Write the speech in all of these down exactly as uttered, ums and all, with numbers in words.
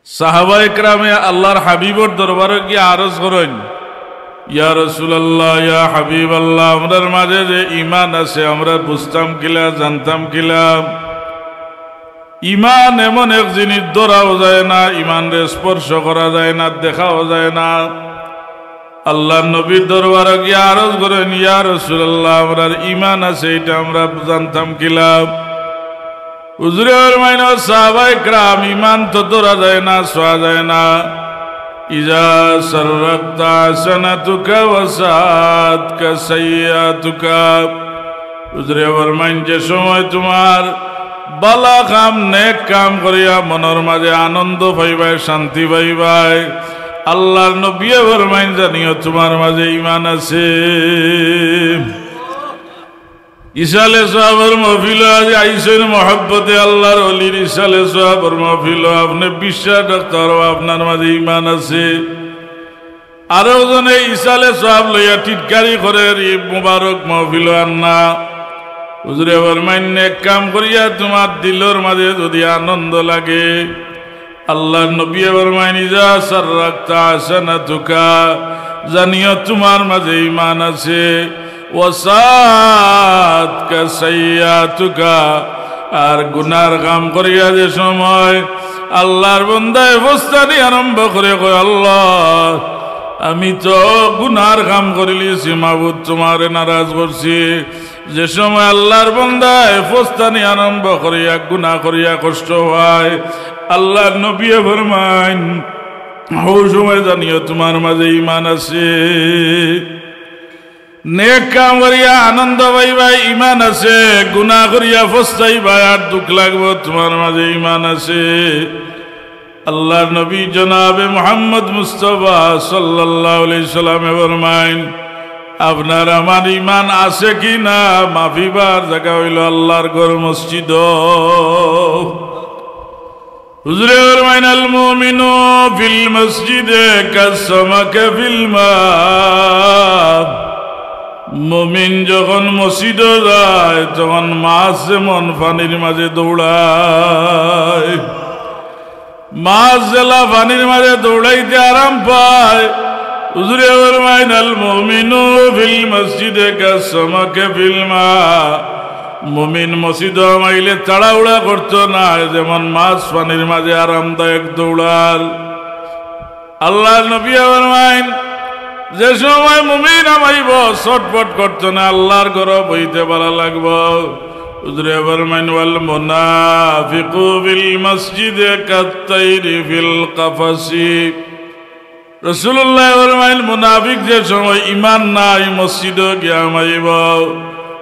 সাহাবায়ে কেরামে আল্লাহর হাবিবর দরবারো গিয়া আরজ করইন, "ইয়া রাসূলুল্লাহ, ইয়া হাবিবাল্লাহ, আমরার মাঝে যে ইমান আছে, আমরা বুঝতাম কিলা, জানতাম কিলা?" ইমান এমন এক জিনিস, ধরাও যায় না, ইমানরে স্পর্শ করা যায় না, দেখাও যায় না। আল্লাহর নবীর দরবারো গিয়া আরজ করইন, "ইয়া রাসূলুল্লাহ, আমরার ইমান আছে, ইটা আমরা জানতাম কিলা?" হুজুরে ফরমাইন, "ও সাহাবায়ে কেরাম, ইমান তো ধরা যায় না, ছোঁয়া যায় না। ইজা সাররাকতা হাসানাতুকা ওয়া সাআতকা সাইয়্যাতুকা।" হুজুরে ফরমাইন, "যে সময় তুমার বালা কাম, নেক কাম করিয়া মনর মাঝে আনন্দ পাইবায়, শান্তি পাইবায়, আল্লাহর নবীয়ে ফরমাইন, জানিও তুমার মাঝে ইমান আছে।" ইসালে সওয়াবর মাহফিলো আইজ আইছইন মহব্বতে, আল্লাহর ওলির ইসালে সওয়াবর মাহফিলো। আপনে বিশ্বাস রাখতা পারবা আপনার মাঝে ইমান আছে। আরো জনে ইসালে সওয়াব লইয়া টিটকারি করের, ই মুবারক মাহফিলো আর না। হুজুরে ফরমাইন, নেক কাম করিয়া তুমার দিলর মাঝে যুদি আনন্দ লাগে, আল্লাহর নবীয়ে ফরমাইন, "ইজা সাররাকতা হাসানাতুকা", জানিও তুমার মাঝে ইমান আছে। "ওয়া সাআতকা সাইয়্যাতুকা", আর গুনার কাম করিয়া যে সময় আল্লাহর বন্দায় ফস্তানি আরম্ভ করে, কয়, "আল্লাহ, আমি তো গুনার কাম করিলিছি, মাবুদ, তুমারে নারাজ করছি।" যে সময় আল্লাহর বন্দায় ফস্তানি আরম্ভ করিয়া, গুনা করিয়া কষ্ট পায়, আল্লাহর নবীয়ে ফরমাইন, "হউ সময় জানিও তুমার মাঝে ইমান আছে।" নেক কাম করিয়া আনন্দ পাইবায়, ইমান আছে, গুনা করিয়া ফস্তাইবায় আর দুখ লাগবো, তুমার মাঝে ইমান আছে। আল্লাহর নবী জনাবে মুহাম্মদ মুস্তাফা সাল্লাল্লাহু আলাইহি সাল্লামে ফরমাইন, আপনার আমার ইমান আছে কি না মাপিবার জাগা অইলো আল্লাহর ঘর মসজিদ। হুজুরে ফরমাইন, "আল মুমিনু ফিল মসজিদে কাস সামাকে ফিল মা।" মুমিন যখন মসজিদো যায়, তখন মাছ যেমন পানির মাঝে দৌড়ায়, মাছ যেলা পানির মাঝে দৌড়াইতে আরাম পায়, হুজুরে ফরমাইন, "আল মুমিনু ফিল মসজিদে কাস সামাকে ফিল মা।" মুমিন মসজিদো হামাইলে তাড়াহুড়া করতো নায়, যেমন মাছ পানির মাঝে আরামদায়ক দৌড়ার। আল্লাহর নবী ফরমাইন, যে সময় মুমিন হামাইবো, ছটফট করতো নায়, আল্লাহর ঘরো বইতে ভালা লাগবো। হুজুরে ফরমাইন, "ওয়াল মুনাফিকু ফিল মসজিদে কাত্তাইরি ফিল কাফাসি।" রাসূলুল্লাহ ফরমাইন, মুনাফিক যে সময় ইমান নাই, মসজিদো গিয়া হামাইবো,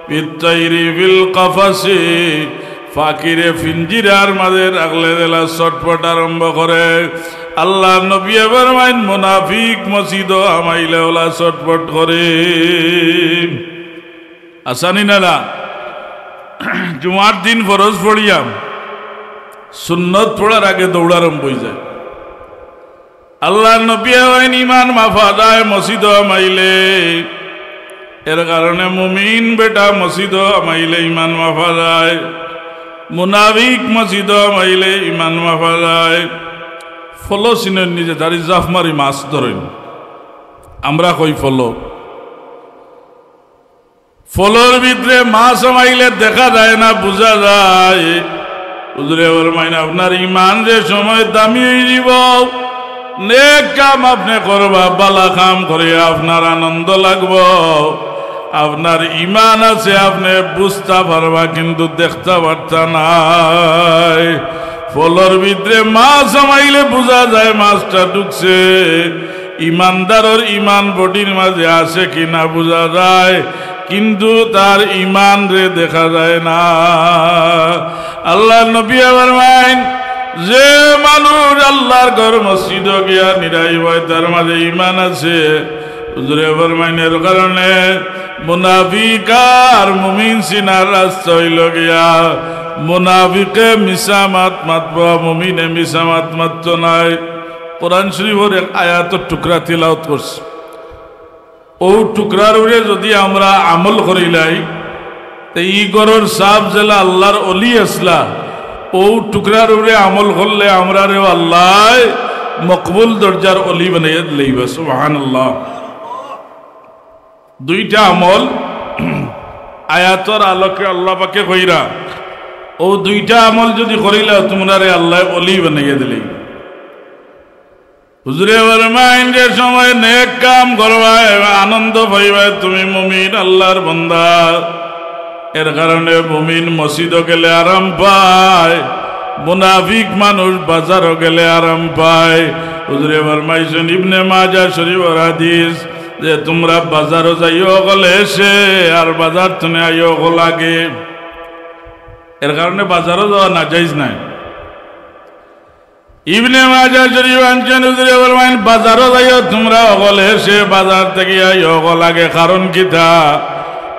"বিত্তাইরি ফিল কাফাসি", ফাকিরে ফিঞ্জিরার মাঝে রাখলে যেলা ছটফট আরম্ভ করে, আল্লাহর নবীয়ে ফরমাইন, মুনাফিক মসজিদো হামাইলে ওলা ছটফট করে। আসানি নালা, জুমার দিন ফরজ পড়িয়া সুন্নত পড়ার আগে দৌড় আরম্ভ অইযায়। আল্লাহর নবীয়ে কইন, ইমান মাফা যায় মসজিদো হামাইলে। এর কারণে মুমিন বেটা মসজিদো হামাইলে ইমান মাফা যায়, মুনাফিক মসজিদো হামাইলে ইমান মাফা যায়। ফলো চিনইন নি, যেতারি জাফ মারি মাছ ধরইন, আমরা কই ফলো। ফলর ভিতরে মাছ হামাইলে দেখা যায় না, বুঝা যায়। হুজুরে ফরমাইন, আপনার ইমান যে সময় দামি অইযিবো, নেক কাম আপনে করবা, ভালা কাম করিয়া আপনার আনন্দ লাগবো। আপনার ইমান আছে, আপনে বুঝতা পারবা, কিন্তু দেখতা পারতা নায়। ফলর ভিতরে মাছ হামাইলে বুঝা যায় মাছটা ঢুকছে। ইমানদারর ইমান বডির মাঝে আছে কি না বুঝা যায়, কিন্তু তার ইমানরে দেখা যায় না। আল্লাহর নবীয়ে ফরমাইন, যে মানুষ আল্লাহর ঘর মসজিদো গিয়া নিরাই অয়, তার মাঝে ইমান আছে। হুজুরে ফরমাইন, এর কারণে মুনাফিক আর মুমিন চিনার রাস্তা অইলো গিয়া, মুনাফিকে মিছা মাত মাতবো, মুমিনে মিছা মাত মাততো নায়। কোরআন শরীফর এক আয়াতর টুকরা তিলাওত করছি। অউ টুকরার উপরে যুদি আমরা আমল করিলাই, তে ই ঘরর সাব যেলা আল্লাহর অলি আছলা, অউ টুকরার উপরে আমল করলে আমরারেও আল্লায় মকবুল দরজার অলি বানাইয়া দিলাইবা। সুবহানাল্লাহ। দুইটা আমল আয়াতর আলোকে আল্লাহ পাকে কইরা, অউ দুইটা আমল যুদি করিলাও তুমরারে আল্লায় অলি বানাইয়া দিলাইবা। হুজুরে ফরমাইন, যে সময় নেক কাম করবায়, আনন্দ পাইবায় তুমি মুমিন, আল্লাহর বান্দা। এর কারণে মুমিন মসজিদো গেলে আরাম পায়, মুনাফিক মানুষ বাজারো গেলে আরাম পায়। হুজুরে ফরমাইছইন, ইবনে মাজাহ শরীফর হাদিস, যে তুমরা বাজারো যাইও অকল হেষে, আর বাজার থনে আইও অকল আগে। এর কারণে বাজারো যাওয়া নাজাইজ নায়। ইবনে মাজাহ শরীফ আনছইন, হুজুরে ফরমাইন, বাজারো যাইও তুমরা অকল হেষে, বাজার থাকি আইও অকল আগে। কারণ কিতা?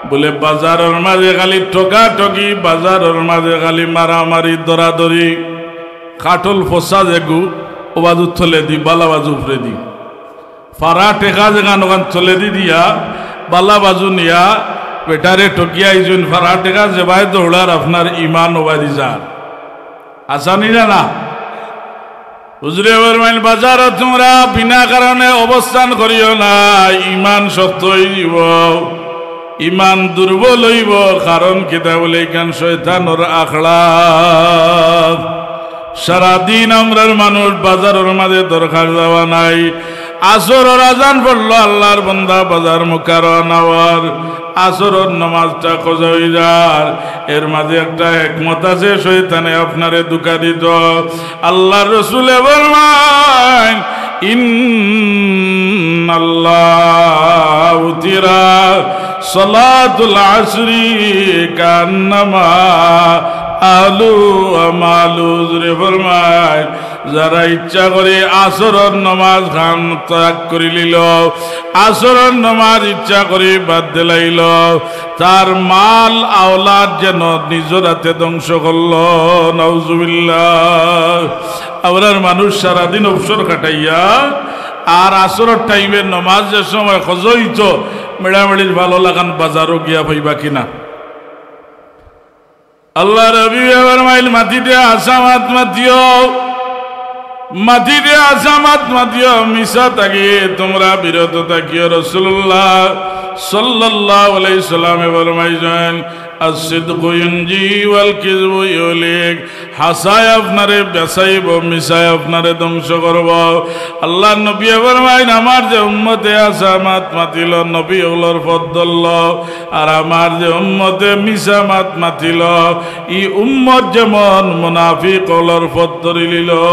বুলে, বাজারর মাঝে খালি ঠকাঠকি, বাজারর মাঝে খালি মারামারি, দরাদরি। কাঠল ফসা যেগু, অউ বাজু তলেদি, বালা বাজু উপরেদি। ফারা টেকা যেখান অখান তলেদি দিয়া, বালা বাজু নিয়া, বেটারে ঠকিয়া আইছইন, ফারা টেকা যেবায় দৌড়ার আপনার ইমান অবায়দি যার। আসানি না না? হুজুরে ফরমাইন, বাজারো তুমরা বিনা কারণে অবস্থান করিও না, ইমান শক্ত অইযিবো, ইমান দুর্বল অইবো। কারণ কিতা বুলে, ইখান শয়তানর আখড়া। সারাদিন আমরার মানুষ বাজারর মাঝে দরকার যাওয়া নাই, আসরর আজান পড়লো, আল্লাহর বান্দা বাজার মুখা রওয়ানা অওয়ার, আসরর নমাজটা কাজা অইযার। এর মাঝে একটা হেকমত আছে, শয়তানে আপনারে ধোঁকা দিতো। আল্লাহর রসুলে ফরমাইন, ইন্নাল্লাহ উতিরা সালাতুল আসরি কান্নামা আলু আমালু। হুজুরে ফরমাইন, যারা ইচ্ছা করি আসরর নমাজ খান ত্যাগ করিলিলো, আসরর নমাজ ইচ্ছা করি বাদ দিলাইলো, তার মাল আওলাদ যেন নিজর আতে ধ্বংস করলো। নাউজুবিল্লাহ। আমরার মানুষ সারাদিন অবসর কাটাইয়া আর আসরর টাইমে নমাজ যে সময় কাজা অইতো, মেড়ামেড়ির ভালো লাগান বাজারো গিয়া পাইবা কিনা? আল্লাহর হাবিবে ফরমাইন, মাটিতে হাছা মাত মাতিও, মাটিতে হাছা মাত মাতিও, মিছা থাকি তুমরা বিরত থাকিও। রাসূলুল্লাহ সাল্লাল্লাহু আলাইহি সাল্লামে ফরমাইছইন, "আস-সিদকু ইউনজি ওয়াল কিযবু ইউহলিক।" হাছায় আপনারে বাচাইবো, মিছায় আপনারে ধ্বংস করবো। আল্লাহর নবীয়ে ফরমাইন, আমার যে উম্মতে হাছা মাত মাতিলো, নবী অকলর পথ ধরলো, আর আমার যে উম্মতে মিছা মাত মাতিলো, ই উম্মত যেমন মুনাফিক অকলর পথ ধরিলিলো।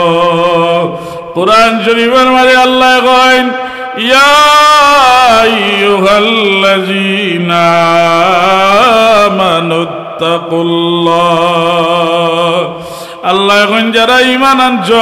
কোরআন শরীফর মাঝে আল্লায় কইন, ইয়া আইয়ুহাল্লাযীনা আমানুত্তাকুল্লাহ। আল্লায় কইন, যারা ঈমান আনছো,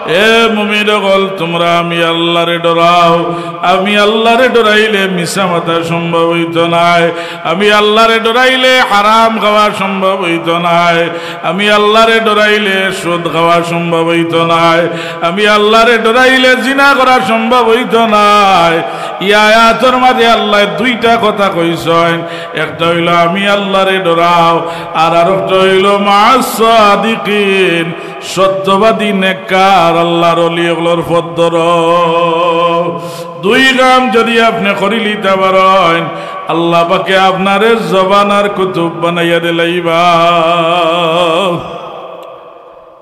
এ মুমিন অকল, তুমরা আমি আল্লারে ডরাও। আমি আল্লারে ডরাইলে মিছা মাতা সম্ভব অইতো নায়। আমি আল্লারে ডরাইলে হারাম খাওয়া সম্ভব অইতো নায়। আমি আল্লারে ডরাইলে সুদ খাওয়া সম্ভব অইতো নায়। আমি আল্লারে ডরাইলে জিনা করা সম্ভব অইতো নায়। ই আয়াতর মাঝে আল্লায় দুইটা কথা কইছইন, একটা অইলো আমি আল্লারে ডরাও, আর আরেকটা অইলো মা'আস সাদিকিন, সত্যবাদী নেককার আল্লাহর অলি অকলর পথ ধরো। দুই কাম যুদি আপনে করিলিতা পারইন, আল্লাহ পাকে আপনারে জমানার কুতুব বানাইয়া দিলাইবা।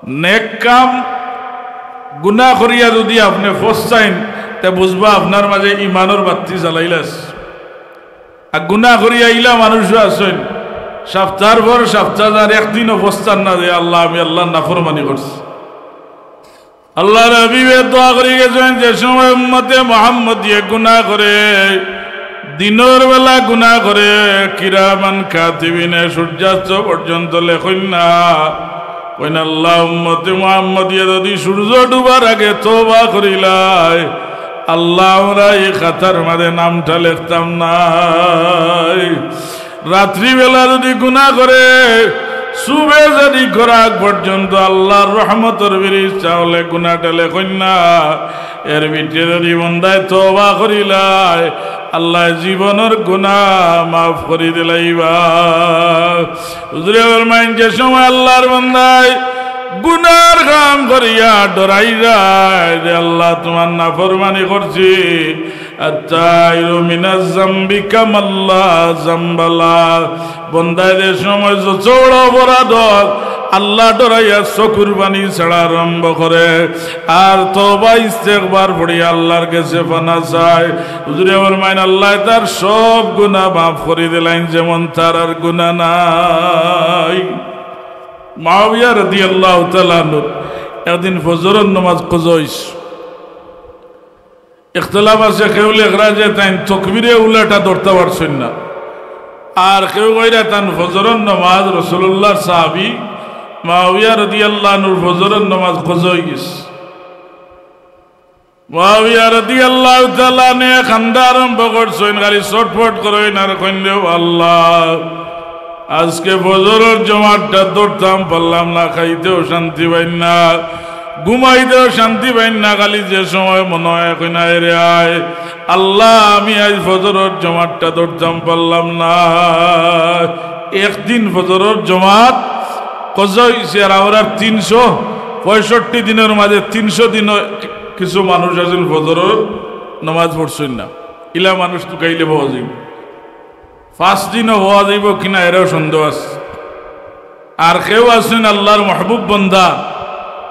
নেক কাম, গুনা করিয়া যুদি আপনে ফস্তাইন, তে বুঝবা আপনার মাঝে ইমানর বাত্তি জ্বালাইলাস। আর গুনা করিয়া ইলা মানুষও আছইন, সাপ্তার পর সাপ্তা যার, একদিনও ফস্তার না যে, "আল্লাহ, আমি আল্লাহর নাফরমানি করছি।" আল্লাহর হাবিবে দোয়া করি গেছইন, যে সময় উম্মতে মুহাম্মদিয়ে গুনা করে, দিনর বেলা গুনা করে, কিরামান কাতিবিনে সূর্যাস্ত পর্যন্ত লেখইন না। কইন, "আল্লাহ, উম্মতে মুহাম্মদিয়ে যুদি সূর্য ডুবার আগে তওবা করিলায়, আল্লাহ, আমরা ই খাতার মাঝে নামটা লেখতাম নায়।" রাত্রিবেলা যুদি গুনা করে, সুবে যুদি করাক পর্যন্ত আল্লাহর রহমতর ফিরিস্তা অকলে গুনাটা লেখইন না। এর ভিতরে যুদি বন্দায় তওবা করিলায়, আল্লায় জীবনর গুনা মাফ করি দিলাইবা। হুজুরে ফরমাইন, যে সময় আল্লাহর বন্দায় গুনার কাম করিয়া ডরাইরায় যে আল্লাহ তুমার নাফরমানি করছি। আত্তাইবু মিনাজ জামবি কামাল্লা জামবালা। বন্দায় যে সময় যত বড় অপরাধ অউক, আল্লাহ ডরাইয়া চকুর পানি ছাড়া আরম্ভ করে, আর তওবা ইস্তেগফার পড়িয়া আল্লাহর গেছে পানা চায়। হুজুরে ফরমাইন, আল্লায় তার সব গুনা মাফ করি দিলাইন, যেমন তার আর গুনা নাই। মুআবিয়া রাদিয়াল্লাহু তাআলা আনহুর একদিন ফজরর নমাজ কজা অইছে। ইখতিলাফ আছে, কেউ লেখরা যে তাইন তকবিরে উলাটা ধরতা পারছইন না, আর কেউ কইরা তান ফজরর নমাজ, রাসুলুল্লাহর সাহাবি মুআবিয়া রাদিয়াল্লাহু আনহুর ফজরর নমাজ কজা অইগেছে। মুআবিয়া রাদিয়াল্লাহু তাআলা আনহু কান্দা আরম্ভ করছইন, খালি ছটফট করইন আর কইন, "রে আল্লাহ, আজকে ফজরর জমাতটা ধরতাম পারলাম না, খাইতেও শান্তি পাইন না, ঘুমাইতেও শান্তি পাইন না, খালি যে সময় মনে অয় কইন, 'আয় রে আয়, আল্লাহ, আমি আইজ ফজরর জমাতটা ধরতাম পারলাম না।'" একদিন ফজরর জমাত কজা অইছে, আর আমরার তিনশো পঁয়ষট্টি দিনর মাঝে তিনশো দিনও কিছু মানুষ আছিল ফজরর নমাজ পড়ছইন না। ইলা মানুষ তুকাইলে পাওয়া যাইবো, পাঁচ দিনও পাওয়া যাইবো কিনা এরাও সন্দেহ আছে। আর কেউ আছইন আল্লাহর মাহবুব বন্দা,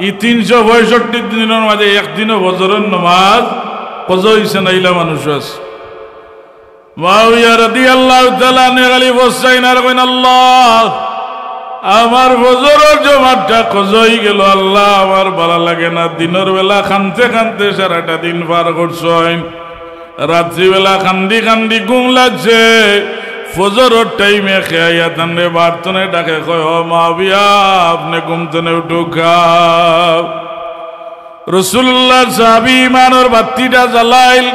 ই তিনশো পঁয়ষট্টি দিনর মাঝে একদিনও ফজরর নমাজ কজা অইছে না, ইলা মানুষ আছে। মুআবিয়া রাদিয়াল্লাহু তাআলা আনহু খালি পস্তাইন আর কইন, "আল্লাহ, আমার ফজরর জমাতটা কজা অইগেলো, আল্লাহ, আমার ভালা লাগে না।" দিনর বেলা কানতে কানতে সারাটা দিন পার করছইন, রাত্রিবেলা কান্দি কান্দি ঘুম লাগছে। ফজরর টাইমে কে আইয়া তানরে বার তনে ডাকে, কয়, "ও মুআবিয়া, আপনে ঘুম তনে উঠউক্কা।" রাসুলুল্লাহর সাহাবি ইমানর বাত্তিটা জ্বালাইল।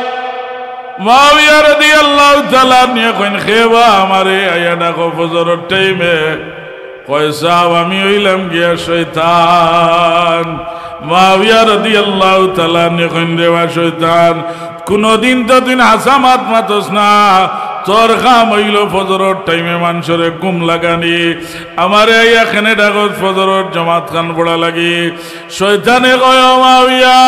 মুআবিয়া রাদিয়াল্লাহু তাআলা আনহু কইন, "কে বা আমারে আইয়া ডাকো ফজরর টাইমে?" কয়, "সাব, আমি অইলাম গিয়া শয়তান।" মুআবিয়া রাদিয়াল্লাহু তাআলা আনহু কইন, "রে বা শয়তান, কুনুদিন তো তুই হাছা মাত মাতস না, তোর কাম অইলো ফজরর টাইমে মানষরে ঘুম লাগানি, আমারে আইয়া কেনে ডাকস ফজরর জমাত খান পড়া লাগি?" শয়তানে কয়, "ও মুআবিয়া,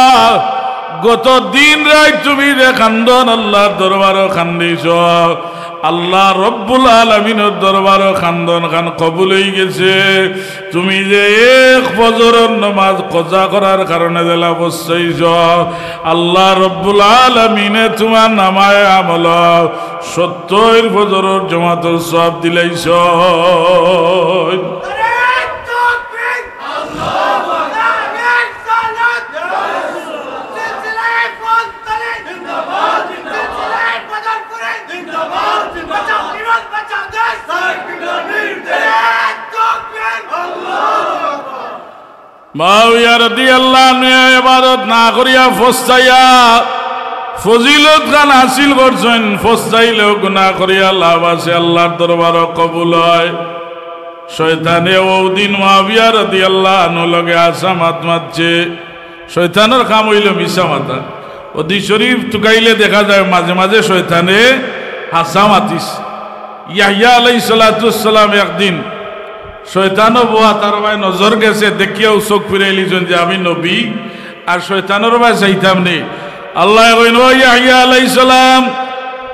গত দিন রাইত তুমি যে কান্দন আল্লাহর দরবারো কান্দিছ, আল্লাহ রব্বুল আলামিনর দরবারো কান্দন খান কবুল অইগেছে। তুমি যে এক ফজরর নমাজ কজা করার কারণে যেলা পস্তাইছ, আল্লাহ রব্বুল আলামিনে তুমার নামায়ে আমলো সত্তইর ফজরর জমাতর সওয়াব দিলাইছইন।" মুআবিয়া রাদিয়াল্লাহু আনহু ইবাদত না করিয়া ফস্তাইয়া, ফজিলত খান হাসিল করছইন, ফস্তাইলেও গুনা করিয়া লাভ আছে, আল্লাহর দরবারও কবুল অয়। শয়তানে অউ দিন মুআবিয়া রাদিয়াল্লাহু আনহুর লগে হাছা মাত মাতছে। শয়তানর কাম অইলো মিছা মাতা। অদি শরীফ তুকাইলে দেখা যায় মাঝে মাঝে শয়তানে হাছা মাতিছে। ইয়াহইয়া আলাইহিস সালাতু ওয়াস সালাম একদিন শয়তানও বওয়া, তার বায় নজর গেছে, দেখিয়াউ চউখ ফিরাইলিছইন যে আমি নবী, আর শয়তানর বায় চাইতাম নি। আল্লায় কইন, "ও ইয়াহইয়া আলাইহিস সালাম,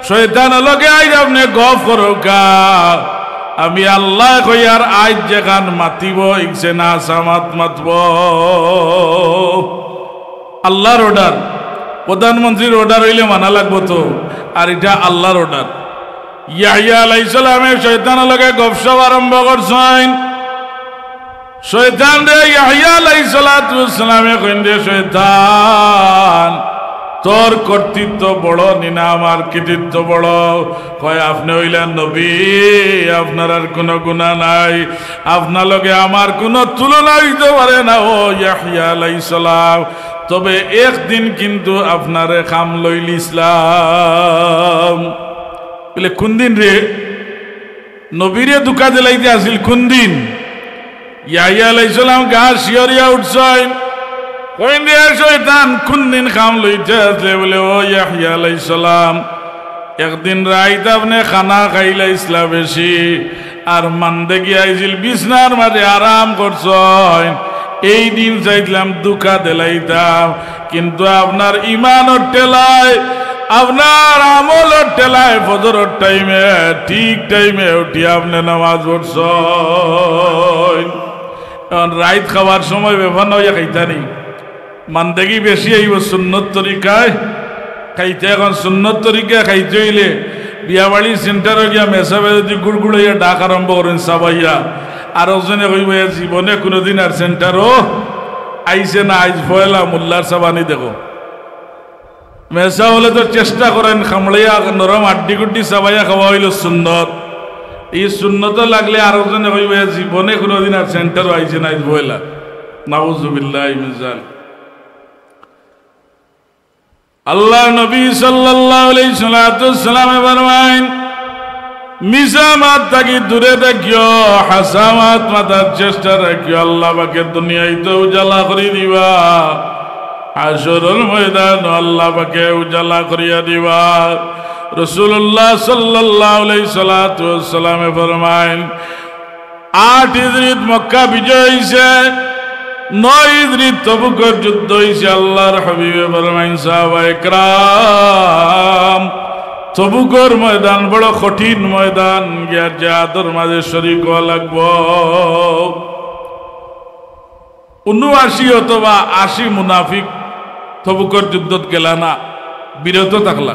শয়তানর লগে আইজ আপনে গফ করউক্কা, আমি আল্লায় কইয়ার আইজ যেখান মাতিবো, ইগছে না হাছা মাত মাতবো।" আল্লাহর order, প্রধানমন্ত্রীর order অইলে মানা লাগবো তো, আর ইটা আল্লাহর order। ইয়াহইয়া আলাইহিস সালামে শয়তানর লগে গফসফ আরম্ভ করছইন। শয়তানরে ইয়াহইয়া আলাইহিস সালাতু ওয়াস সালামে কইন, "রে শয়তান, তোর কর্তৃত্ব বড় নি না আমার কৃতিত্ব বড়?" কয়, "আপনে অইলা নবী, আপনার আর কুনু গুনা নাই, আপনার লগে আমার কুনু তুলনা অইতো পারে না ও ইয়াহইয়া আলাইহিস সালাম, তবে একদিন কিন্তু আপনারে কাম লইলিছলাম।" বলে, "কুনদিন রে? নবীরে ধুকা দিলাইতে আছিল কুনদিন?" ইয়াহইয়া আলাইহিস সালাম গা শিহরিয়া উঠছইন। কইন, "রে শয়তান, কুনদিন কাম লইতে আছলে?" বলে, "ও ইয়াহইয়া আলাইহিস সালাম, একদিন রাইত আপনে খানা খাইলাইছলা বেশি, আর মান্দে গিয়া আইছিল, বিছনার মাঝে আরাম করছইন, এই দিন চাইছিলাম ধুকা দিলাইতাম, কিন্তু আপনার ইমানর ঠেলায়, আপনার আমলর ঠেলায় ফজরর টাইমে, ঠিক টাইমে উঠি আপনে নামাজ পড়ছইন। এখন রাইত খাওয়ার সময় বেফানা অইয়া খাইতা নি। মান্দেগি বেশি আইবো সুন্নত তরিকায় খাইতে। এখন সুন্নত তরিকায় খাইতে অইলে বিয়াবাড়ির সেন্টারো গিয়া মেসাবে যদি গুড়গুড়াইয়া ডাক আরম্ভ করইন চাবাইয়া, আরকজনে কইবো, "এ জীবনে কুনুদিন আর সেন্টারো আইছে না, আইজ পয়লা মোল্লার চাবানি দেখো।" মেসা অকলে তো চেষ্টা করইন, কামড়াইয়া নরম আড্ডি গুড্ডি চাবাইয়া খাওয়া অইলো সুন্নত। ই সুন্নতো লাগলে আরকজনে কইবো, "এ জীবনে কুনুদিন আর সেন্টারো আইছে না, আইজ পয়লা।" নাউজুবিল্লাহি মিন জালিক। আল্লার নবী সাল্লাল্লাহু আলাইহি সাল্লাতু ওয়াসসালামে ফরমাইন, "মিছা মাত থাকি দূরে থাকিও, হাছা মাত মাতার চেষ্টা রাখিও।" আল্লা পাকে দুনিয়াইত উজালা করি দিবা, হাশরর ময়দানো আল্লা পাকে উজালা করিয়া দিবা। রাসুলুল্লাহ সাল্লাল্লাহু আলাইহি সাল্লাতু ওয়াসসালামে ফরমাইন, আট হিজরিত মক্কা বিজয় অইছে, নয় হিজরিত তবুকর যুদ্ধ অইছে। আল্লার হাবিবে ফরমাইন, সাহাবায়ে কেরাম, তবুকর ময়দান বড় কঠিন ময়দান, গিয়া জিহাদর মাঝে শরিক অওয়া লাগবো। ঊনআশি অথবা আশি মুনাফিক তবুকর যুদ্ধত গেলা না, বিরত থাকলা।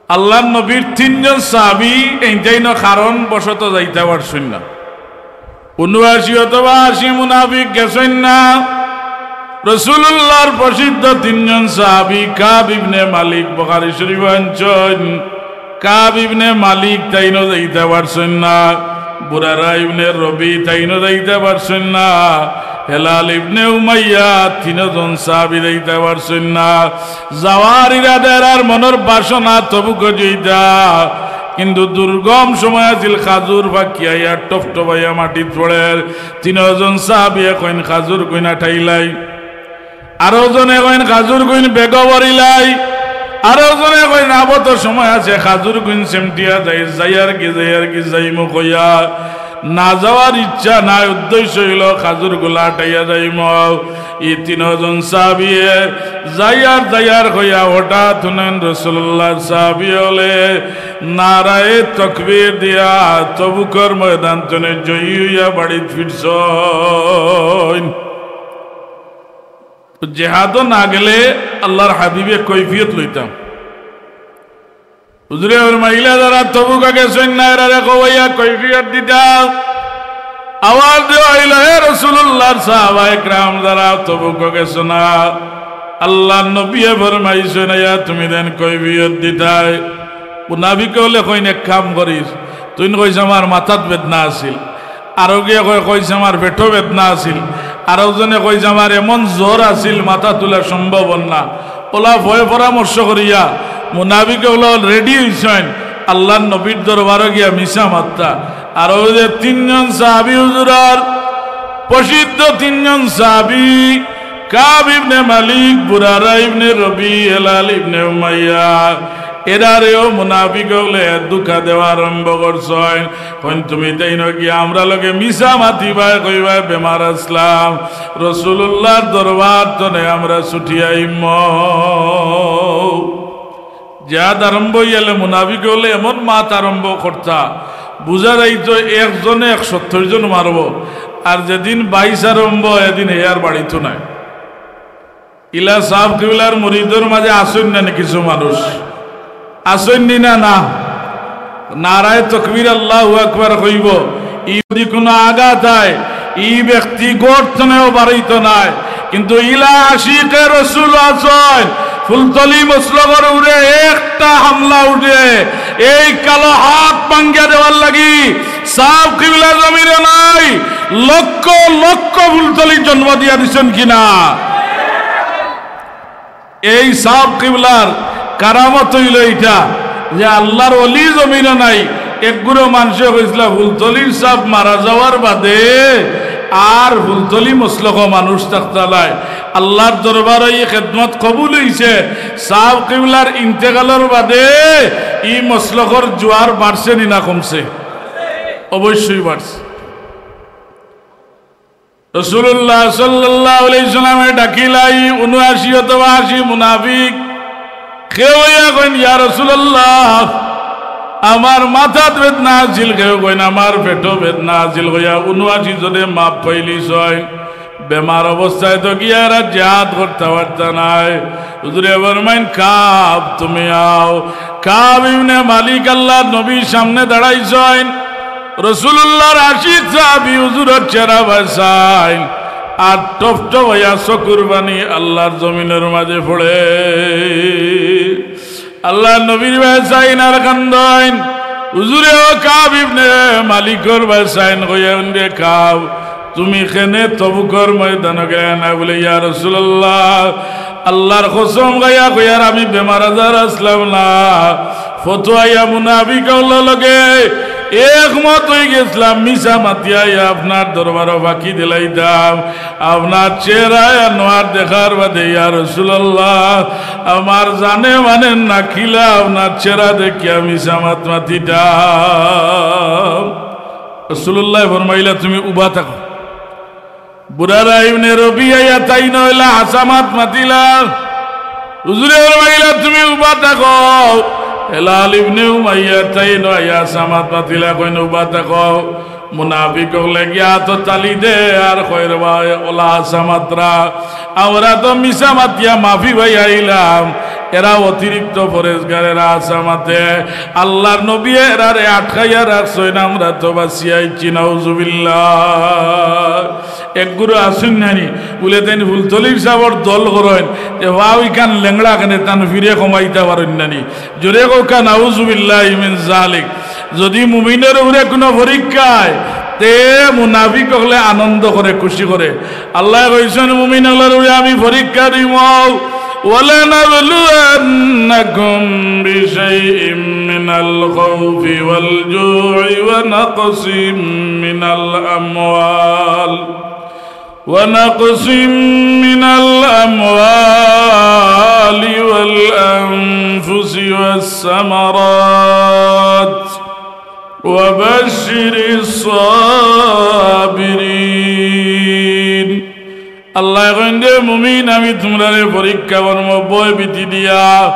আল্লার নবীর তিনজন সাহাবী এইন যাইন কারণ বশত যাইতা পারছইন না। ঊনআশি অথবা আশি মুনাফিক গেছইন না। রাসুলুল্লাহর প্রসিদ্ধ তিনজন সাহাবী, কাব ইবনে মালিক, বুখারী শরিফো আনছইন, কাব ইবনে মালিক তাইনও যাইতা পারছইন না, বুরারা ইবনে রবি তাইনও যাইতা পারছইন না, হেলাল ইবনে উমাইয়া, তিনজন সাহাবী যাইতা পারছইন না। যাওয়ার ইরাদা এরার মনর বাসনা তবুকো যাইতা, কিন্তু দুর্গম সময় আছিল, খাজুর পাকিয়া ইয়া টপটপাইয়া মাটিত পড়ের। তিনজন সাহাবীয়ে কইন, "খাজুর গুইন আটাইলাই।" আরকজনে কইন, "খাজুর গুইন বেগো ভরিলাই।" আরকজনে কইন, "আবো তো সময় আছে, খাজুর গুইন সেমটিয়া যাই, যাইয়ার কি, যাইয়ার কি, যাইমু কইয়া।" না যাওয়ার ইচ্ছা নাই, উদ্দেশ্য অইলো খাজুর গুলা আটাইয়া যাইমু। ই তিনজন সাহাবীয়ে যাইয়ার যাইয়ার কইয়া হঠাৎ হুনইন রাসুলুল্লাহর সাহাবী অকলে নারায়ে তকবীর দিয়া তবুকর ময়দান তনে জয়ী অইয়া বাড়িত ফিরছইন। তো জেহাদো না গেলে আল্লার হাবিবে কৈফিয়ত লইতা। হুজুরে ফরমাইলা, "যারা তবুকো গেছইন না, এরারে কওয়াইয়া কৈফিয়ত দিতা।" আওয়াজ দেওয়া অইলো, "হে রাসুলুল্লাহর সাহাবায়ে কেরাম, যারা তবুকো গেছো না, আল্লার নবীয়ে ফরমাইছইন, আইয়া তুমি দেন কৈফিয়ত দিতায়।" মুনাফিক অকলে কইন, "এক কাম করিস, তুইন কইছ আমার মাথাত বেদনা আছিল, আরোগিয়ে কয়, কইছে আমার পেটো বেদনা আছিল, আরোজনে কইছে আমার এমন জ্বর আছিল, মাথা তুলা সম্ভব অর না।" অলা ভয় পরামর্শ করিয়া মুনাফিক অকল রেডি অইছইন আল্লার নবীর দরবারো গিয়া মিছা মাততা। আর অউ যে তিনজন সাহাবী হুজুরর প্রসিদ্ধ তিনজন সাহাবী কাব ইবনে মালিক, বুরারা ইবনে রবি, হেলাল ইবনে উমাইয়া, এরারেও মুনাফিক অকলে ধুকা দেওয়া আরম্ভ করছইন। কইন, "তুমি তাইন গিয়া আমরার লগে মিছা মাতিবায়, কইবায় বেমার আছলাম, রাসুলুল্লাহর দরবার তনে আমরা ছুটি আইমু।" জেহাদ আরম্ভ অইয়ালে মুনাফিক অকলে এমন মাত আরম্ভ করতা, বুঝা যাইতো একজনে এক সত্তইর জন মারবো, আর যেদিন বাইশ আরম্ভ, এদিন হে আর বাড়িত নাই। ইলা সাব কিবলার মুরিদর মাঝে আছইন না নি কিছু মানুষ? আছইন নি না? না? নারায়ে তকবীর, আল্লাহু আকবার কইবো। ই যদি কুনু আঘাত অয়, ই ব্যক্তি ঘর তনেও বারইতো নায়। কিন্তু ইলা আশিকে রসুল আছইন, ফুলতলি মসলকর উপরে একটা হামলা উঠে, এই কালো হাত ভাঙ্গিয়া দেওয়ার লাগি সাব কিবলা জমিনে নাই, লক্ষ লক্ষ ফুলতলি জন্ম দিয়া দিছইন কিনা? এই সাব কিবলার কারামত অইলো ইটা যে আল্লার ওলি জমিনো নাই। এক গুরু মানষে কইছলা, ফুলতলির সাব মারা যাওয়ার বাদে আর ফুলতলি মসলকো মানুষ থাকতা নায়। আল্লার দরবারো ই খেদমত কবুল অইছে, সাব কিবলার ইন্তেকালর বাদে ই মসলকর জোয়ার বাড়ছে নি না কমছে? অবশ্যই বাড়ছে। রাসূলুল্লাহ সাল্লাল্লাহু আলাইহি ওয়াসাল্লামে ডাকিলা ই ঊনআশি অথবা আশি মুনাফিক। কেউ ইয়া কইন, "ইয়া রাসূলুল্লাহ, আমার মাথাত বেদনা আছিল," কেউ কইন, "আমার পেটো বেদনা আছিল," কইয়া ঊনআশি জনে মাফ পাইলিছইন। বেমার অবস্থায় তো গিয়া এরা জিহাদ করতা পারতা নায়। হুজুরে ফরমাইন, "কাব, তুমি আও।" কাব ইবনে মালিক আল্লাহর নবীর সামনে দাঁড়াইছইন। রাসূলুল্লাহর আশিক সাহাবী হুজুরর চেহারা বায় চাইন, আর টপ টপ অইয়া চকুর পানি আল্লাহর জমিনর মাঝে পড়ে। আল্লাহর নবীর বায় চাইন আর কান্দইন। হুজুরেও কাব ইবনে মালিকর বায় চাইন, কইয়া, "রে কাব, তুমি কেনে তবুকর ময়দানো গেলায় না?" বলে, "ইয়া রাসূলুল্লাহ, আল্লাহর কসম খাইয়া কইয়ার আমি বেমার আজার আছলাম না। ফতোয়াইয়া মুনাফিক অকলর লগে একমত অইগেছলাম, মিছা মাতিয়া আইয়া আপনার দরবারো ফাকি দিলাইতাম। আপনার চেহারা আনোয়ার দেখার বাদে, ইয়া রাসূলুল্লাহ, আমার জানে মানে না কিলা আপনার চেহারা দেখিয়া মিছা মাত মাতিতাম।" রাসূলুল্লাহ ফরমাইলা, "তুমি উবা থাকো।" বুরারা ইবনে রবিআ ইয়া তাইন অইলা হাছা মাত মাতিলা। হুজুরে ফরমাইলা, "তুমি উবা থাকো।" হেলাল ইবনে উমাইয়া তাইন অইয়া হাছা মাত মাতিলা, কইন, "উবা থাকো।" মুনাফিক অকলে গিয়া আতো তালি দে আর কয়, "রে ভাই, অলা হাছা মাতরা, আমরা তো মিছা মাতিয়া মাফি পাইয়া আইলাম, এরা অতিরিক্ত পরেজগার, এরা হাছা মাতে।" আল্লাহর নবীয়ে এরারে আটকাইয়া রাখছইন, আমরা তো বাঁচিয়া আইছি, নাউজুবিল্লাহ। এক গুরু আছইন নানি, বুলে তাইন ফুলতলির সাবর দল করইন, যে ওয়া ওইখান লেংড়া কেনে তান ফিরে কমাইতা পারইন নানি। জোরে কউক্কা, নাউজুবিল্লাহি মিন জালিক। যদি মুমিনর উপরে কুনু পরীক্ষা অয়, তে মুনাফিক অকলে আনন্দ করে, খুশি করে। আল্লায় কইছইন, "মুমিন অকলর উপরে আমি পরীক্ষা দিমু।" "ওয়ালানাবলুওয়ান্নাকুম বিশাইইম মিনাল খাউফি ওয়াল জুই ওয়া নাকসিম মিনাল আমওয়াল।" ونقص من الأموال والأنفس والثمرات وبشر الصابرين। আল্লায় কইন, "রে মুমিন, আমি তুমরারে পরীক্ষা করমু, ভয় ভীতি দিয়া,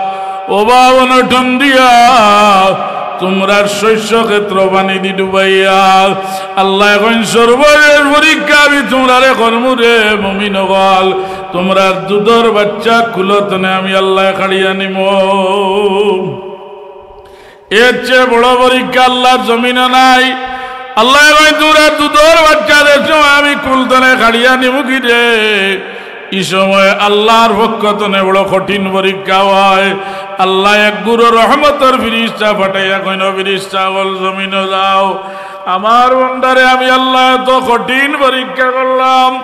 অভাব অনটন দিয়া, তুমরার শস্য ক্ষেত্র পানি দি ডুবাইয়া।" আল্লায় কইন, "সর্বশেষ পরীক্ষা আমি তুমরারে করমু রে মুমিন অকল, তুমরার দুধর বাচ্চা কুলো তনে আমি আল্লায় কাড়িয়া নিমু।" এর চেয়ে বড় পরীক্ষা আল্লাহর জমিনো নাই। আল্লায় কইন, "তুমরার দুধর বাচ্চারে সময় আমি কুল তনে কাড়িয়া নিমু কিরে?" ই সময় আল্লাহর পক্ষ তনে বড় কঠিন পরীক্ষা অয়। আল্লায় এক গুরু রহমতর ফিরিস্তা পাঠাইয়া কইন, "ফিরিস্তা অকল জমিনো যাও, আমার বন্দারে আমি আল্লায় এত কঠিন পরীক্ষা করলাম,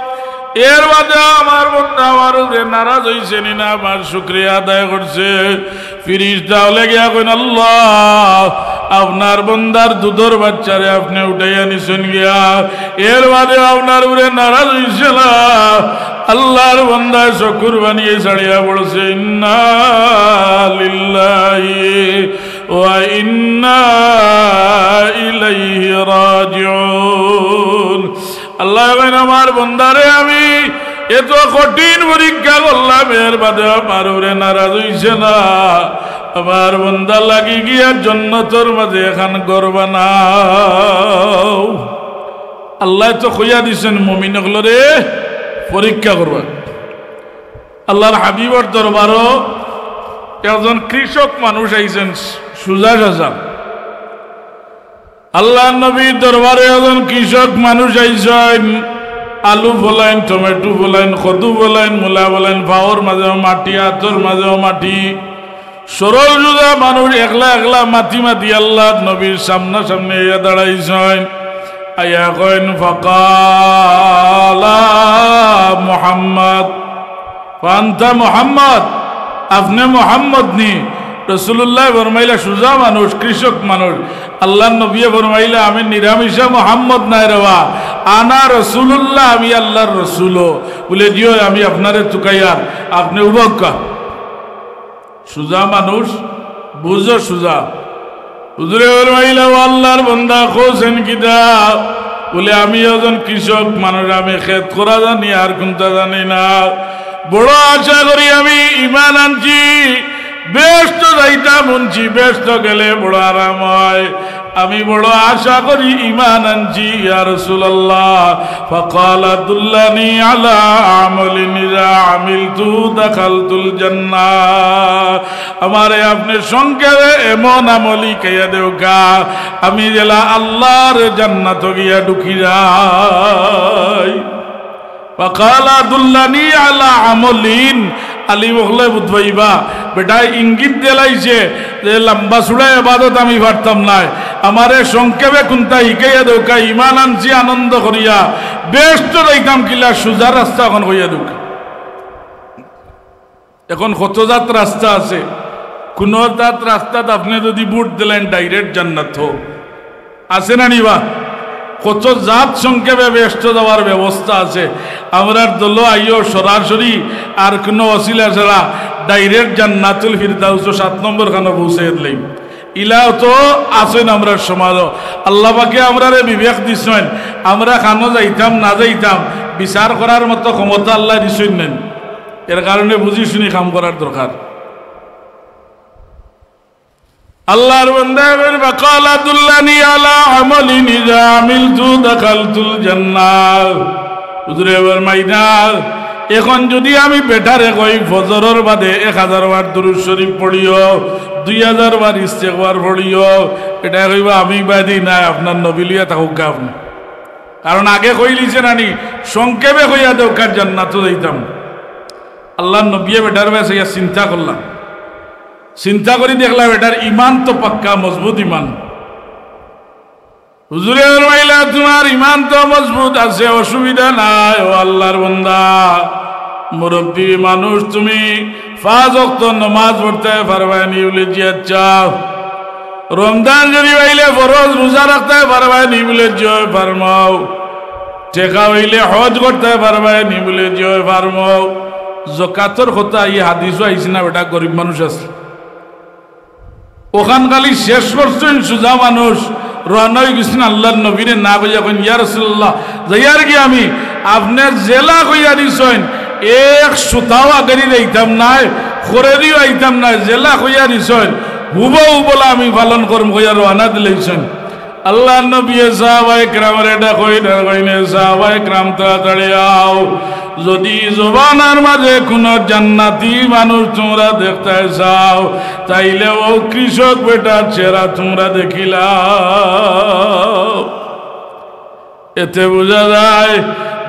এর বাদে আমার বন্দা আমার উপরে নারাজ অইছে নি না, আমার শুকরিয়া আদায় করছে?" ফিরিস্তা অকলে গিয়া কইন, "আল্লাহ, আপনার বন্দার দুধর বাচ্চারে আপনে উঠাইয়া নিছইন গিয়া, এর বাদে আপনার উপরে নারাজ অইছে না।" আল্লাহর বন্দায় চকুর পানি ছাড়িয়া পড়ছে, "ইন্না লিল্লাহি ওয়া ইন্না ইলাইহি রাজিউন।" আল্লায় কইন, "আমার বন্দারে আমি এত কঠিন পরীক্ষা করলাম, এর বাদে আমার উপরে নারাজ অইছে না। আমার বন্দা লাগি গিয়া জন্নতর মাঝে এখান ঘর বানাও।" আল্লায় তো কইয়া দিছইন মুমিন অকলরে পরীক্ষা করবা। আল্লাহর হাবিবর দরবারো একজন কৃষক মানুষ আইছইন, সুজা সাজা। আল্লাহর নবীর দরবারো একজন কৃষক মানুষ আইছইন, আলু ফলাইন, টমেটো ফলাইন, কদু ফলাইন, মূলা ফলাইন, পাওর মাঝেও মাটি, আতর মাঝেও মাটি, সরল সুজা মানুষ একলা একলা মাতি মাতি আল্লাহর নবীর সামনাসামনি আইয়া দাঁড়াইছইন। আইয়া কইন, "ফাকালা মুহাম্মদ।" "ফাআনতা মুহাম্মদ, আপনে মুহাম্মদ নি?" রাসূলুল্লায় ফরমাইলা, "সুজা মানুষ, কৃষক মানুষ।" আল্লাহর নবীয়ে ফরমাইলা, "আমি নিরামিষা মুহাম্মদ নায় রেবা, আনা রাসূলুল্লাহ, আমি আল্লাহর রসুল।" বুলে, "জি অয়, আমি আপনারে তুকাইয়ার, আপনে উবাউক্কা।" সুজা মানুষ, বুঝো সুজা। হুজুরে ফরমাইলা, "ও আল্লাহর বন্দা, কইছইন কিতা?" বলে, "আমি একজন কৃষক মানুষ, আমি খেত করা জানি, আর কুনতা জানি না। বড় আশা করি, আমি ইমান আনছি, বেহেস্তো যাইতাম হুনছি, বেহেস্তো গেলে বড় আরাম হয়। আমি বড় আশা করি, ইমান আনছি, ইয়া রাসূলুল্লাহ।" فقال: دلني على عمل إذا عملته دخلت الجنة। আমারে আপনে সংক্ষেপে এমন আমল হিকাইয়া দেউক্কা, আমি যেলা আল্লার জান্নাতো গিয়া ঢুকি যাই। فقال: دلني على عمل। আলিম অকলে বুঝ পাইবা, বেটায় ইঙ্গিত দিলাইছে যে লম্বা চুড়া ইবাদত আমি পারতাম নায়, আমারে সংক্ষেপে কুনতা হিকাইয়া দেউক্কা, ইমান আনছি আনন্দ করিয়া, বেহেস্তো যাইতাম কিলা, সুজা রাস্তা অখন কইয়া দেউক্কা। অখন কত জাত রাস্তা আছে, কুনু জাত রাস্তাত আপনে যুদি ভোট দিলাইন, direct জান্নাত আছে না নি বা? কত জাত সংক্ষেপে বেহেস্তো যাওয়ার ব্যবস্থা আছে। আমরার দলো আইও সরাসরি, আর কুনু ওসিলা ছাড়া direct জান্নাতুল ফিরদাউসো সাত নম্বর খানো পৌঁছাইয়া দিলাইন। ইলাও তো আছইন আমরার সমাজো। আল্লা পাকে আমরারে বিবেক দিছইন, আমরা খানো যাইতাম না যাইতাম, বিচার করার মতো ক্ষমতা আল্লায় দিছইন নানি। এর কারণে বুঝি শুনি কাম করার দরকার। আল্লার বান্দায় কইন, فقال: دلني على عمل إذا عملته دخلت الجنة। হুজুরে ফরমাইরা, অখন যুদি আমি বেটারে কই, ফজরর বাদে এক হাজার বার দুরুদ শরিফ পড়িও, দুই হাজার বার ইস্তেগফার পড়িও, বেটায় কইবা, "আমি বাদে নায়, আপনার নবী লইয়া থাকউক্কা আপনে।" কারণ আগে কইলিছে নানি, সংক্ষেপে কইয়া দেউক্কা, জান্নাতো যাইতাম। আল্লার নবিয়ে বেটার বায় চাইয়া চিন্তা করলা, চিন্তা করি দেখলা বেটার ইমান তো পাক্কা মজবুত ইমান। হুজুরে ফরমাইলা, "তুমার ইমান তো মজবুত আছে, অসুবিধা নাই।" ও আল্লার বান্দা, মুরব্বি মানুষ তুমি, পাঁচ ওয়াক্ত নমাজ পড়তায় পারবায় নি? বুলে, "জি আচ্ছা।" রমজান শরিফ আইলে ফরজ রোজা রাখতায় পারবায় নি? বুলে, "জি অয়, পারমু।" টেকা অইলে হজ করতায় পারবায় নি? বুলে, "জি অয়, পারমু।" জকাতর কথা ই হাদিসো আইছে না, বেটা গরিব মানুষ আছে। অখান খালি শেষ করছইন, সুজা মানুষ রওয়ানা অইগেছইন আল্লার নবীরে না কইয়া, কইন, "ইয়া রাসূলুল্লাহ, যাইয়ার গি আমি, আপনে যেলা কইয়া দিছইন, এক সুতাও আগেদি যাইতাম নায়, খরেদিও আইতাম নায়, যেলা কইয়া দিছইন, হুবহু বলা আমি পালন করমু," কইয়া রওয়ানা দিলাইছইন। আল্লার নবিয়ে সাহাবায়ে কেরামরে ডাকইন আর কইন, "সাহাবায়ে কেরাম, তাড়াতাড়ি আও। যুদি জমানার মাজে কুনু জান্নাতি মানুষ তুমরা দেখতায় চাও, তাইলে অউ কৃষক বেটার চেহারা তুমরা দেখিলাও।" এতে বুঝা যায়,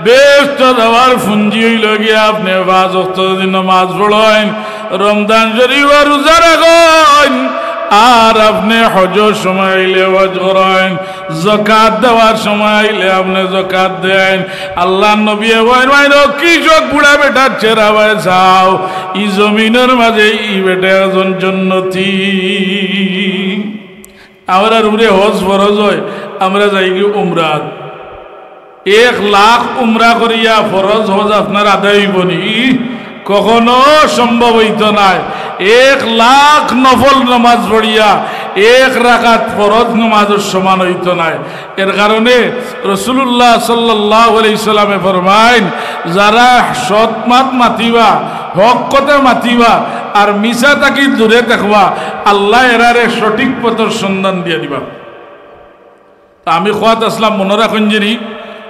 বেহেস্তো যাওয়ার পুঞ্জি অইলো গিয়া আপনে পাঁচ ওয়াক্ত যুদি নমাজ পড়ইন, রমজান শরিফো রোজা রাখইন, আর আপনে হজর সময় আইলে হজ করইন, জকাত দেওয়ার সময় আইলে আপনে জকাত দেইন। আল্লার নবিয়ে কইন, "ও কৃষক বুড়া বেটার চেহারা বায় চাও, ই জমিনর মাজে ই বেটা একজন জন্নতি।" আমরার উপরে হজ ফরজ অয়, আমরা যাইগি উমরাত। এক লাখ উমরা করিয়া ফরজ হজ আপনার আদায় অইবো নি? কখনো সম্ভব অইতো নায়। এক লাখ নফল নমাজ পড়িয়া এক রাকাত ফরজ নমাজর সমান অইতো নায়। এর কারণে রাসূলুল্লাহ সাল্লাল্লাহু আলাইহি ওয়াসাল্লামে ফরমাইন, "যারা সৎ মাত মাতিবা, হক কথা মাতিবা, আর মিছা থাকি দূরে থাকবা, আল্লায় এরারে সঠিক পথর সন্ধান দিয়া দিবা।" তা আমি কওয়াত আছলাম, মনো রাখইন যেনি,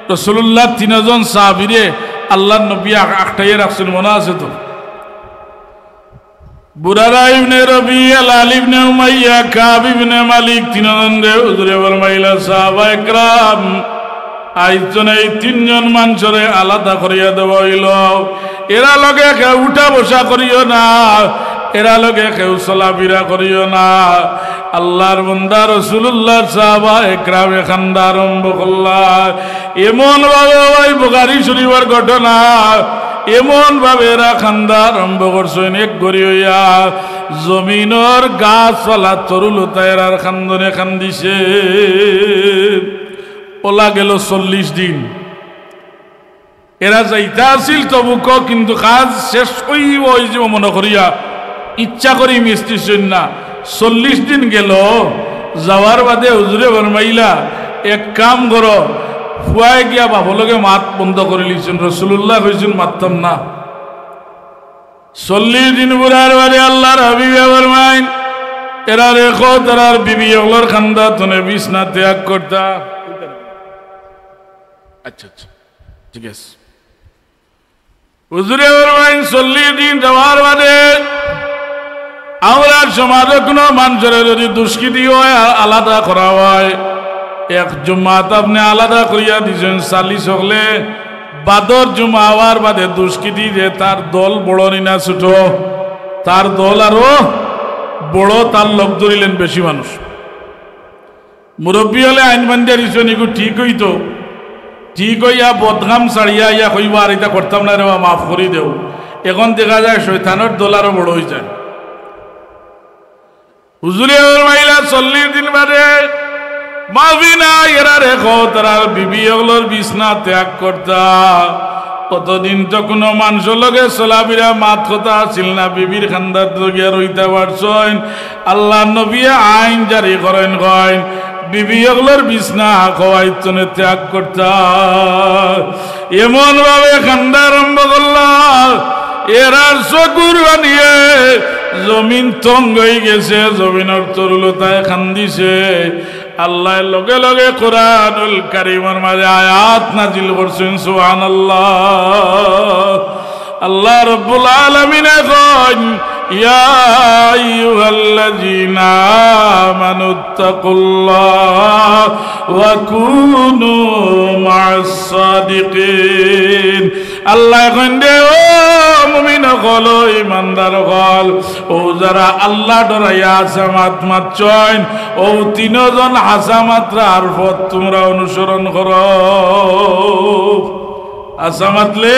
রাসূলুল্লাহর তিনজন সাহাবীরে আল্লার নবী আ-, আটকাইয়া রাখছইন, মনো আছে তো? বুরাদা ইবনে রবিআ, হিলাল ইবনে উমাইয়া, কাব ইবনে মালিক, তিনজনরে হুজুরে ফরমাইলা, "সাহাবা একরাম, আইজ থনে ই তিনজন মানষরে আলাদা করিয়া দেওয়া অইলো। এরা লগে কেউ উঠা বসা করিও না, এরা লগে কেউ চলাফিরা করিও না।" আল্লার বান্দা রাসূলুল্লাহর সাহাবা একরামে কান্দা আরম্ভ করলা। এমন ভাবে, ভাই, বুখারী শরীফর ঘটনা, এমন ভাবে এরা কান্দা আরম্ভ করছইন, এক ঘড়ি অইয়া জমিনর গাছপালা তরুলতা এরার কান্দনে কান্দিছে। অলা গেল চল্লিশ দিন। এরা যাইতা আছিল তবুক, কিন্তু কাজ শেষ অইবো, অইযিবো মনো করিয়া ইচ্ছা করি মিস্ত্রি সৈন্য। চল্লিশ দিন গেল, যাওয়ার বাদে হুজুরে ফরমাইলা, "এক কাম করো, ফুয়ায় গিয়া বাফর লগে মাত বন্ধ করিলিছইন, রসুলুল্লায় কইছইন, "মাততাম না।" চল্লিশ দিন পুরার বাদে আল্লার হাবিবে ফরমাইন, "এরারে কও, তারার বিবি অকলর কান্দা থনে বিছনা ত্যাগ করতা।" আচ্ছা, আচ্ছা, ঠিক আছে। হুজুরে ফরমাইন, চল্লিশ দিন যাওয়ার বাদে আমরার সমাজো কুনু মানষরে যুদি দুষ্কৃতি অয় আর আলাদা করা অয়, এক জুমাত আপনে আলাদা করিয়া দিছইন, চালিশ অকলে বাদর জুমা আওয়ার বাদে দুষ্কৃতি যে তার দল বড় নি না ছুটো, তার দল আরো বড়, তার লগ ধরিলেন বেশি মানুষ। মুরব্বি অকলে আইন বান্ধিয়া দিছইন, ইগু ঠিক অইতো। ঠিক অইয়া বদনাম ছাড়িয়া আইয়া কইবা, "আর ইতা করতাম না রে বা, মাফ করি দেও।" এখন দেখা যায় শয়তানর দল আরো বড় অইযায়। হুজুরে ফরমাইলা, চল্লিশ দিন বাদে মাফি নাই, এরারে কও, তারার বিবি অকলর বিছনা ত্যাগ করতা। অতদিন তো কুনু মানষর লগে চলাফিরা মাত কথা আছিল না, বিবির কান্দাত গিয়া রইতা পারছইন। আল্লার নবীয়ে আইন জারি করইন, কইন, বিবি অকলর বিছনা কও আইজ থনে ত্যাগ করতা। এমন ভাবে কান্দা আরম্ভ করলা, এরার চকুর পানিয়ে জমিন তঙ্গ অইগেছে, জমিনর তরুলতায় কান্দিছে। আল্লায় লগে লগে কোরআনুল কারীমর মাজে আয়াত নাজিল করছইন, সুবহানাল্লাহ। আল্লাহ রাব্বুল আলামিনে কইন, "ইয়া আইয়ুহাল্লাযীনা আমানুত্তাকুল্লাহা ওয়া কুনু মা'আস সাদিকিন।" আল্লায় কইন দে, "ও মুমিন অকল, ও ইমানদার অকল, অউ যারা আল্লাহ ডরাইয়া হাছা মাত মাতছইন, অউ তিনজন হাছা মাতরার পথ তুমরা অনুসরণ করো।" হাছা মাতলে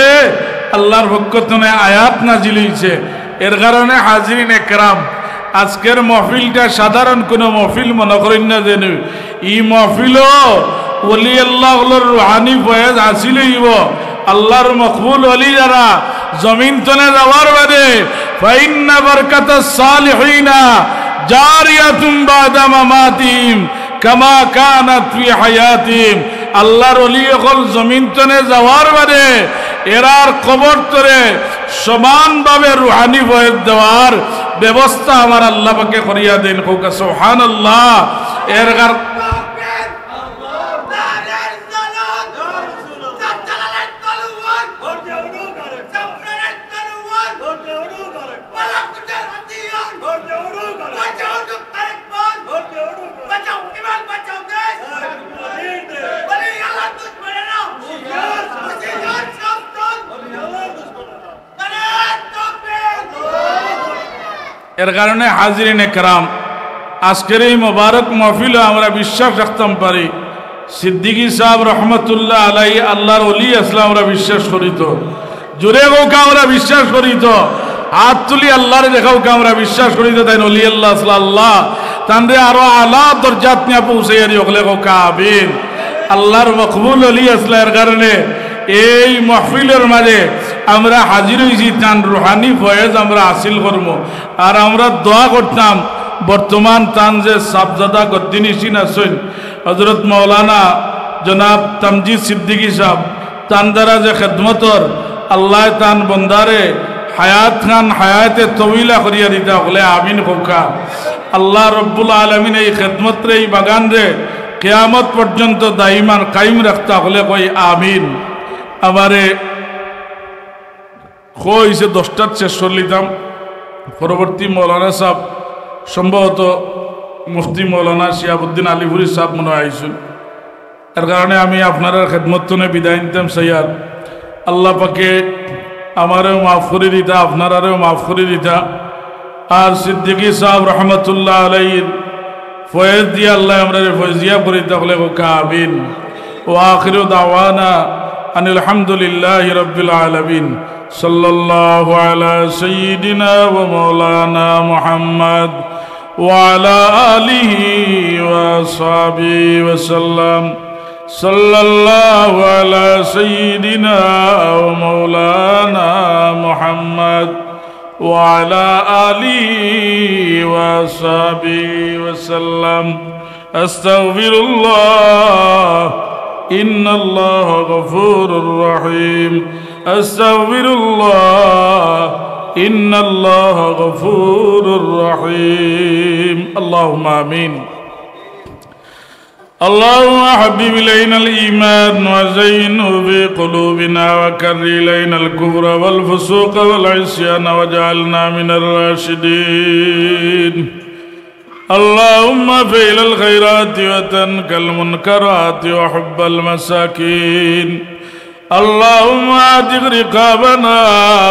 আল্লার পক্ষ থনে আয়াত নাজিল অইছে। এর কারণে হাজিরিন একরাম, আজকের মহফিলটা সাধারণ কুনু মহফিল মনো করইন না যেন। ই মহফিলো ওলি আল্লাহ অকলর রুহানি ফয়েজ হাসিল অইবো। আল্লার মকবুল ওলি যারা জমিন থনে যাওয়ার বাদে, "ফাইন্না বারকাতাস সালিহিনা জারিয়াতুম বা'দা মামাতিহিম কামা কানাত ফি হায়াতিহিম।" আল্লার ওলি অকল জমিন থনে যাওয়ার বাদে এরার কবর তরে সমানভাবে রুহানি ফয়েজ দেওয়ার ব্যবস্থা আমার আল্লাহ পাকে করিয়া দেইন। কউক্কা সুবহানাল্লাহ। এর কার- এর কারণে হাজিরিন একরাম, আজকের এই মোবারক মহফিলো আমরা বিশ্বাস রাখতাম পারি, সিদ্দিকী সাব রহমতুল্লাহ আলাইহি আল্লার ওলি আছলা, আমরা বিশ্বাস করি তো। জোরে কউক্কা, আমরা বিশ্বাস করি তো। হাত তুলি আল্লারে দেখাউক্কা, আমরা বিশ্বাস করি তো তাইন ওলি আল্লাহ আছলা। আল্লাহ তানরে আরো আলা দরজাত নিয়া পৌঁছাইয়া দিও, অকলে কউক্কা আমিন। আল্লার মকবুল ওলি আছলা, এর কারণে এই মহফিলর মাজে আমরা হাজির অইছি, তান রুহানি ফয়েজ আমরা হাসিল করমু। আর আমরা দোয়া করতাম, বর্তমান তান যে সাবজাদা গদ্দিনিশিন আছইন, হজরত মাওলানা জনাব তামজিদ সিদ্দিকী সাব, তান দ্বারা যে খেদমতর, আল্লায় তান বন্দারে হায়াত খান হায়াতে তউইলা করিয়া দিতা, অকলে আমিন কউক্কা। আল্লাহ রব্বুল আলামিন এই খেদমতরে, এই বাগানরে কিয়ামত পর্যন্ত দাইমান কায়েম রাখতা, অকলে কই আমিন। আমারে কইছে দশটাত শেষ করিলিতাম। পরবর্তী মৌলানা সাব, সম্ভবত মুফতি মৌলানা শিহাবুদ্দিন আলিপুরি সাব মনো অয় আইছইন। এর কারণে আমি আপনারার খেদমত থনে বিদায় নিতাম চাইয়ার। আল্লাহ পাকে আমারেও মাফ করি দিতা, আপনারারেও মাফ করি দিতা। আর সিদ্দিকী সাব রহমতুল্লাহ আলাইহির ফয়েজ দিয়া আল্লায় আমরারে ফয়েজিয়াব করি দিতা, অকলে কউক্কা আমিন। ওয়া আখিরু দাওয়ানা আনিল হামদুলিল্লাহি রাব্বিল আলামিন। সাল্লাল্লাহু আলা সাইয়্যিদিনা ওয়া মাওলানা মুহাম্মদ ওয়া আলা আলিহি ওয়া সাহবিহি ওয়া সাল্লাম। সাল্লাল্লাহু আলা সাইয়্যিদিনা ওয়া মাওলানা মুহাম্মদ ওয়া আলা আলিহি ওয়া সাহবিহি ওয়া সাল্লাম। আস্তাগফিরুল্লাহ। إن الله غفور رحيم. أستغفر الله. إن الله غفور رحيم. اللهم آمين. اللهم حبب إلينا الإيمان وزينه في قلوبنا وكره إلينا الكفر والفسوق والعصيان واجعلنا من الراشدين. اللهم فعل الخيرات وترك المنكرات وحب المساكين. اللهم اعتق رقابنا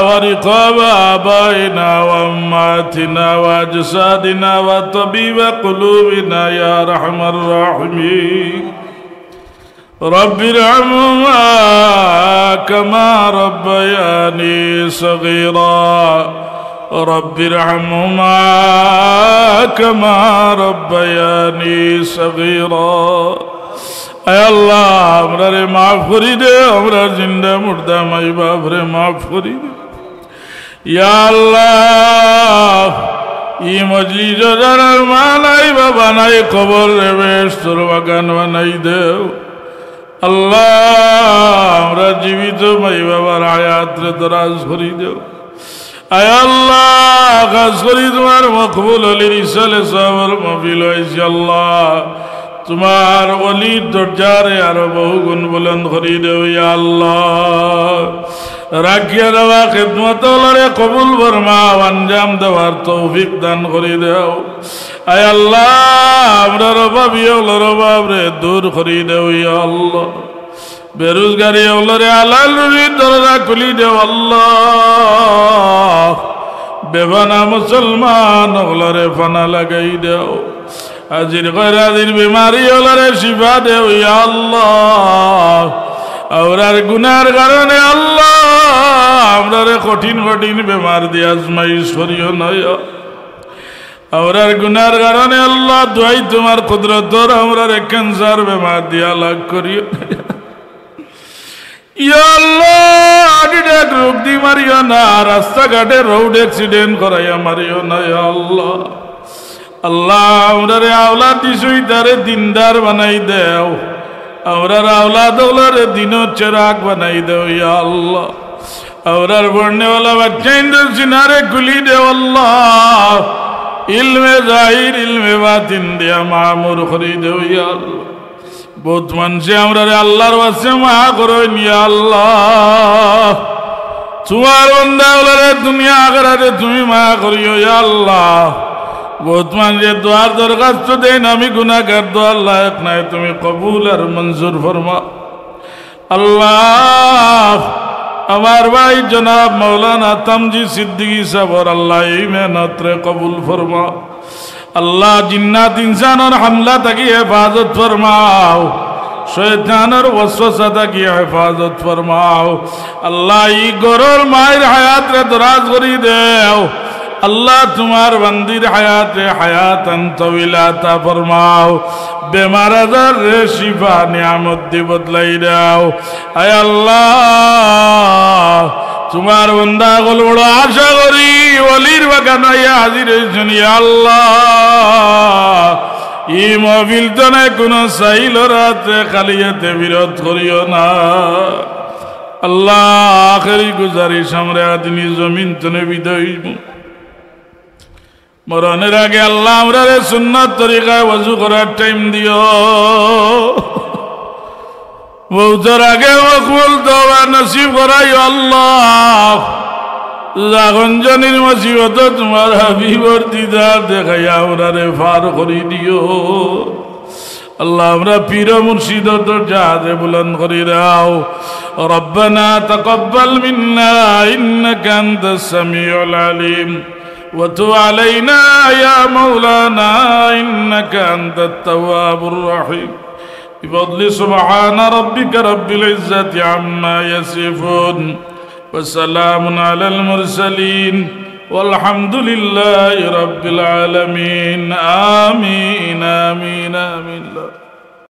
ورقاب آبائنا وأمهاتنا وأجسادنا وطبيب قلوبنا يا أرحم الراحمين. رب ارحمهما كما ربياني صغيرا. رب ارحمهما كما ربياني صغيرا. আয় আল্লাহ, আমরারে মাফ করি দেও, আমরার জিন্দা মুর্দা মাই বাপরে মাফ করি দেও। ইয়া আল্লাহ, ই মজলিসো যারার মা নাই, বাবা নাই, কবররে বেহেস্তর বাগান বানাই দেও। আল্লাহ, আমরার জীবিত মাই বাবার হায়াতরে দরাজ করি দেও। আয় আল্লাহ, খাছ করি তুমার মকবুল অলির ইসালে সওয়াবর মাহফিলো আইছি আল্লাহ। তুমার অলির দরজারে আরো বহুগুণ বুলন্দ করি দেও, ইয়া আল্লাহ। রাখিয়া দেওয়া খেদমত অকলরে কবুল ফরমাও, আঞ্জাম দেওয়ার তৌফিক দান করি দেও। আয় আল্লাহ, আমরার অভাবী অকলর অভাবরে দূর করি দেও, ইয়া আল্লাহ। বেরোজগারি অকলরে হালাল রুজির দরজা খুলি দেও, আল্লাহ। বেপানা মুসলমান অকলরে পানা লাগাই দেও। আজির গয়র আজির বেমারি অকলরে শিফা দেও, ইয়া আল্লাহ। আমরার গুনার কারণে, আল্লাহ, আমরারে কঠিন কঠিন বেমার দিয়া আজমাইশ করিও না, ইয়া। আমরার গুনার কারণে, আল্লাহ, দুয়াই তুমার কুদরতর, আমরারে ক্যান্সার বেমার দিয়া হালাক করিও না, ইয়া। ইয়া আল্লাহ, হার্ট অ্যাটাক রোগ দি মারিও না, রাস্তাঘাটে রোড অ্যাক্সিডেন্ট করাইয়া মারিও না, ইয়া আল্লাহ। আল্লাহ, আমরারে আওলাদ দিছো, ইতারে দিনদার বানাই দেও। আমরার আওলাদ অকলরে দিনর চেরাগ বানাই দেও, ইয়া আল্লাহ। আমরার পড়নেওয়ালা বাচ্চাইন্তর সিনারে খুলি দেও, আল্লাহ। ইলমে জাহির, ইলমে বাতিন দিয়া মামুর করি দেও, ইয়া আল্লাহ। বউত মানষে আমরারে আল্লাহর ওয়াস্তে মাফ করইন, ইয়া আল্লাহ। তুমার বান্দা অকলরে দুনিয়া আখেরাতে তুমি মাফ করিও, ইয়া আল্লাহ। বউত মানষে দোয়ার দরখাস্ত দেইন, আমি গুনাহগার, দোয়ার লায়েক নায়, তুমি কবুল আর মঞ্জুর ফরমাও। আল্লাহ, আমার ভাই জনাব মাওলানা তামজিদ সিদ্দিকী সাবর, আল্লাহ, ই মেহনতরে কবুল ফরমাও। আল্লাহ, জিন্নাত ইনসানর হামলা থাকি হেফাজত ফরমাও, শয়তানর ওয়াসওয়াসা থাকি হেফাজত ফরমাও। আল্লাহ, ই ঘরর মাইর হায়াতরে দরাজ করি দেও। আল্লাহ, তুমার বান্দির হায়াতে হায়াতান তওয়িলা আতা ফরমাও। বেমার আজাররে শিফা নিয়ামত দি বদলাই দেও। আয় আল্লাহ, তুমার বান্দা অকল বড় আশা করি অলির বাগানো আইয়া হাজির অইছইন, ইয়া আল্লাহ। ই মাহফিল তনে কুনু সাইলর আতে খালি আতে ফিরত করিও না। আল্লাহ, আখেরি গুজারিশ, আমরা আদিনি জমিন তনে বিদায় অইমু। মরণের আগে আল্লাহ, আমরারে সুন্নত তরিকায় ওযু করার টাইম দিও। মউতর আগে মকবুল তওবা নসিব করাইও আল্লাহ। যখন জনির মুসিবত তুমার হাবিবর দিদার দেখাইয়া আমরারে পার করি দিও। আল্লাহ, আমরা পীর মুর্শিদর দরজারে বুলন্দ করি দেও। ربنا تقبل منا إنك أنت السميع العليم وتب علينا يا مولانا إنك أنت التواب الرحيم. بفضل سبحان ربك رب العزة عما يصفون وسلام على المرسلين والحمد لله رب العالمين. آمين، آمين، آمين.